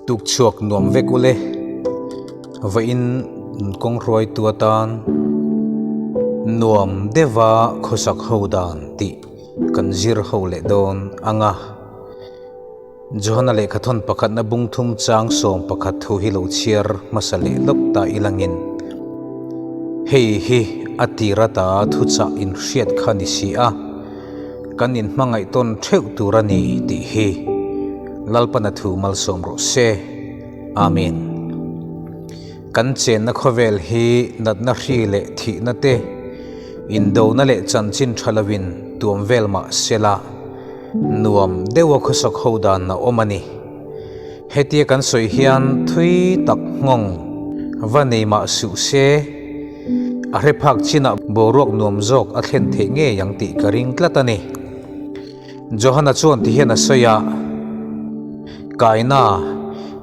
Tuk chhuak nuam vek ule. Vawiin kawng hruaitu atan nuam deuha khawsak ho dan tih kan zir ho leh dawn ang a. Johana lehkhathawn pakhatna bung thum chang 11 thu hi lo chhiar hmasa leh lawk ta ilangin, Hei hi a tir ata thuchah inhriat kha ni si a, kan inhmangaih tawn theuh tur a ni tih hi Lalpana thu malsawm rawh se. Amen. Kan chenna khawvel hi natna hri leh thihna te, indona leh chanchin tha lovin tuam vel mah sela, Nuam deuha khawsak ho dan a awm a ni. Hetia kan sawi hian thui tak nghawng va nei mah suh se, a hre phak chinah boruak nuam zawk a thlen theih ngei ang tih ka ring tlat a ni. Johana chuan ti hian a sawi a, Kaina,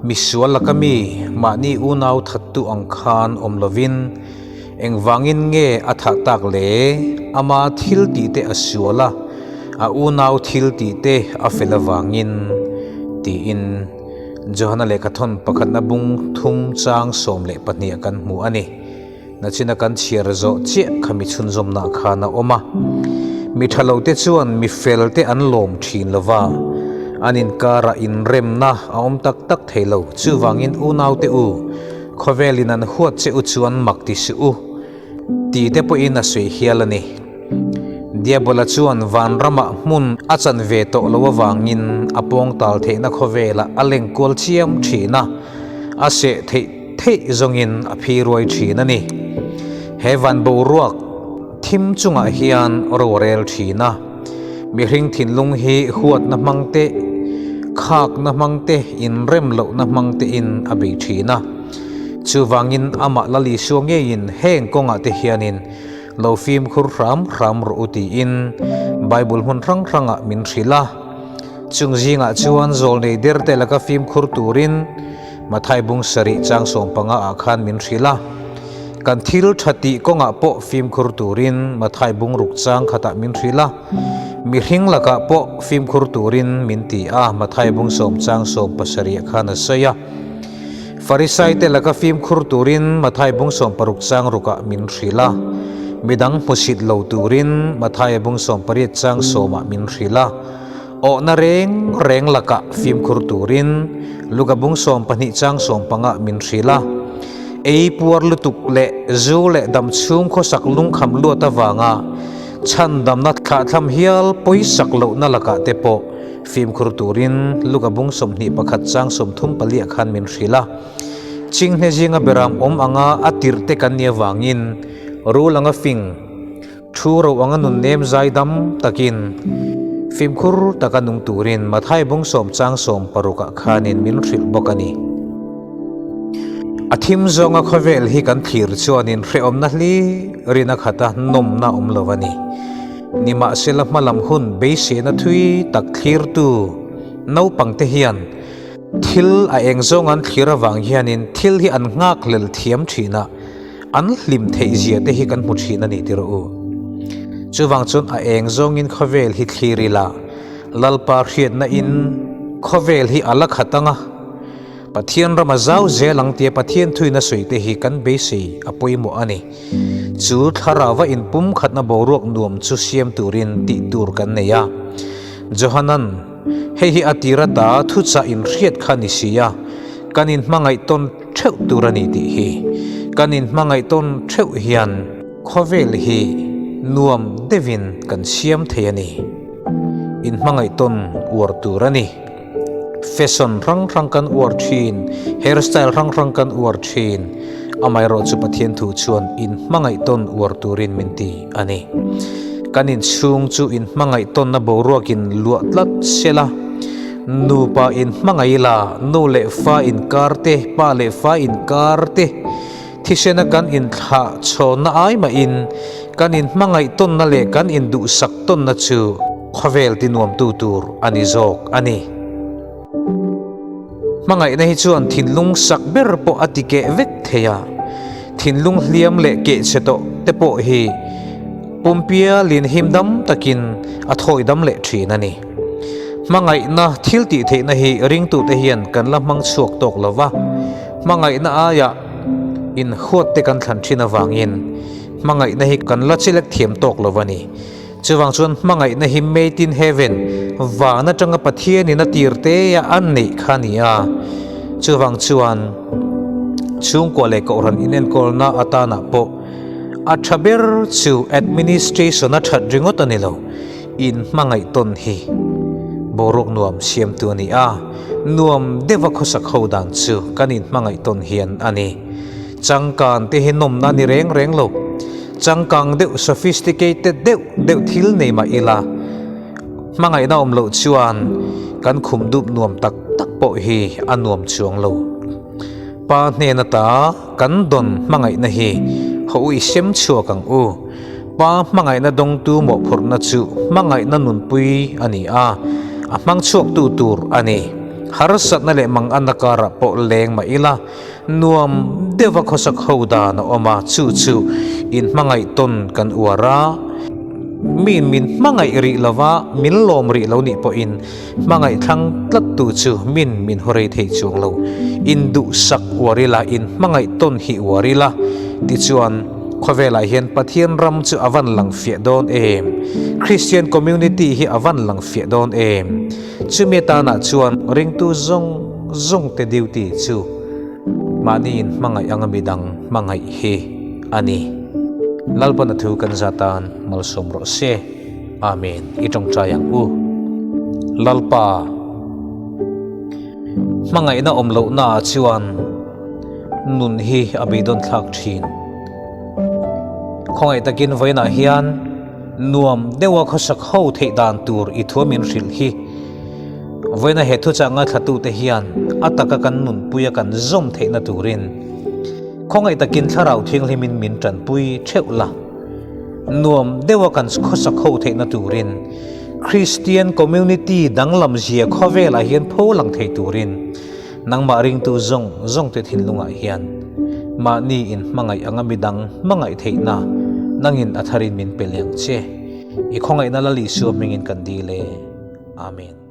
misual laka mi mahni unau thattu ang khan awm lovin, Engvangin nge a thah tak le? Ama thil tih te a sual a, a unau thil tih te a fel avangin, tiin Johana lehkhathawn pakhatna bung thum chang 12 ah kan hmu a ni. Nachina kan chhiar zawh chiah kha mi chhunzawmna khan a awm a. Mi tha lo te chuan mi fel te an lawm thin lo va, an inkarah inremna a awm tak tak thei lo. Chuvangin unau te u, Khawvelin an huat che u chuan mak ti suh u, ti te pawhin a sawi hial a ni. Diabola chuan vanramah hmun a chan ve tawh lo avangin a pawngtal theihna khawvelah a leng kual chiam thin a, a seh theih theih zawngin a phi ruai thin a ni. He van boruak thim chungah hian ro a rel thin a. Mihring thinlung hi huatna hmang te, khakna hmang te, inrem lohna hmang tein a bei thin a. Chuvangin amah Lal Isua ngeiin heng kawngah te hianin lo fimkhur hram hram rawh u tiin Bible hmun hrang hrangah min hrilh a. Chung zingah chuan zawlnei der te laka fimkhur turin Mathai bung sarih chang 15 ah khan min hrilh a. Kan thil tha tih kawngah pawh fimkhur turin Mathai bung ruk chang khatah min hrilh a. Mihring lakah pawh fimkhur turin min ti a, Mathai bung 10 chang 17 khan a sawi a. Farisai te laka fimkhur turin Mathai bung 16 chang rukah min hrilh a. Midang hmusit lo turin Mathai bung 18 chang 10 ah min hrilh a. Awhna reng reng lakah fimkhur turin Luka bung 12 chang 15 min hrilh a. Ei puar lutuk leh zu leh dam chhung khawsak lungkham luat avanga chhandamna thlahthlam hial pawisak lohna lakah te pawh fimkhur turin Luka bung 21 chang 34 khan min hrilh a. Chinghne zinga beram awm anga a tirh te kan nih avangin rul anga fing Thu ro anga nun nem zai dam takin fimkhur taka nung turin Mathai bung 10 chang 16 ah khanin min hrilh bawk a ni. A thim zawnga khawvel hi kan thlir chuanin hrehawmna hli rin a khat a, nawmna awm lo a ni. Nimahsela hmalam hun beisehna thui tak thlirtu naupangte hian thil a eng zawng an thlir avang hianin thil hi an nghakhlel thiam thin a, An hlim theih zia te hi kan hmu thin a ni ti rawh u. Chuvang chuan a eng zawngin khawvel hi thlir ila, Lalpa hriatna in khawvel hi a la khat ang a, Pathian rama zau zel ang tia Pathian thuina sawi te hi kan beisei a pawimawh a ni. Chu thlarauva inpumkhatna boruak nuam chu siam turin tih tur kan nei a. Johanan, Hei hi a tir ata thuchah inhriat kha ni si a, kan inhmangaih tawn theuh tur a ni tih hi kan inhmangaih tawn theuh hian khawvel hi nuam deuhin kan siam thei a ni. Inhmangaih tawn uar tur a ni. Fashion hrang hrang kan uar thin, hair style hrang hrang kan uar thin, amaherawh chu Pathian thu chuan inhmangaih tawn uar turin min ti a ni. Kan inchhung chu inhmangaih tawnna boruakin luah tlat sela, Nupa in hmangaih la, nu leh fa inkar te, pa leh fa inkar te, thisena kan inthlah chhawnna ai mahin kan inhmangaih tawnna leh kan induhsak tawnna chu khawvel tinuamtu tur a ni zawk a ni. Hmangaihna hi chuan thinlung sak ber pawh a ti keh vek thei a, thinlung hliam leh kehchhe tawh te pawh hi pumpialin himdam takin a thawidam leh thin a ni. Hmangaihna thil tih theihna hi ringtute hian kan la hmang chhuak tawk lo va, hmangaihna aia inhuatte kan thlan thin avangin hmangaihna hi kan la chelek thiam tawk lo a ni. Chuvang chuan hmangaihna hi made in heaven, van atanga Pathianin a tir te a an neih kha a ni a. Chuvang chuan chhungkua leh kohhran inenkawlna atanah pawh a tha ber chu administration a that ringawt a ni lo, in hmangaih tawn hi boruak nuam siamtu a ni a, nuam deuha khawsak ho dan chu kan inhmangaih tawn hian a ni. Changkan te hi nawmna a ni reng reng lo. Changkang deuh, sophisticated deuh deuh thil nei mah ila, hmangaihna awm loh chuan kan khum dup nuam tak tak pawh hi a nuam chuang lo. Pa hnen ata kan dawn hmangaihna hi haw i sem chhuak ang u. Pa hmangaihna dawngtu mawhphurhna chu hmangaihna nunpui a ni a, a hmang chhuaktu tur a ni. Harsatna leh manganna karah pawh leng mah ila, Nuam deuha khawsak ho dan a awm a, chu chu inhmangaih tawn kan uar a, miin min hmangaih rih lova min lawm rih lo nih pawhin hmangaih thlang tlattu chu min min haw rei thei chuang lo. Induhsak uar ila, inhmangaih tawn hi uar ila, tichuan khawvelah hian Pathian ram chu a van lang fiah dawn em? Christian community hi a van lang fiah dawn em? Chumi atanah chuan ringtu zawng Zawngte duty chu mahni in hmangaih anga midang hmangaih hi a ni. Lalpana thu kan za tan malsawm rawh se. Amen. I tawngtai ang u. Lalpa, hmangaihna awm lohna ah chuan nun hi a beidawn thlak thin. Khawngaih takin vawiinah hian nuam deuha khawsak ho theih dan tur i thuam in hrilh hi. Vawiina he thuchah ngaithlatute hian a taka kan nunpuia kan zawm theihna turin khawngaih takin Thlarau Thianghlimin min tanpui theuh la. Nuam deuha kan khawsak ho theihna turin Kristian community danglam zia khawvelah hian pho lang thei turin nangmah ringtu zawng zawngte thinlungah hian mahni inhmangaih anga midang hmangaih theihna nangin a tharin min pe leng che. I khawngaihna Lal Isua hmingin kan dil e. Amen.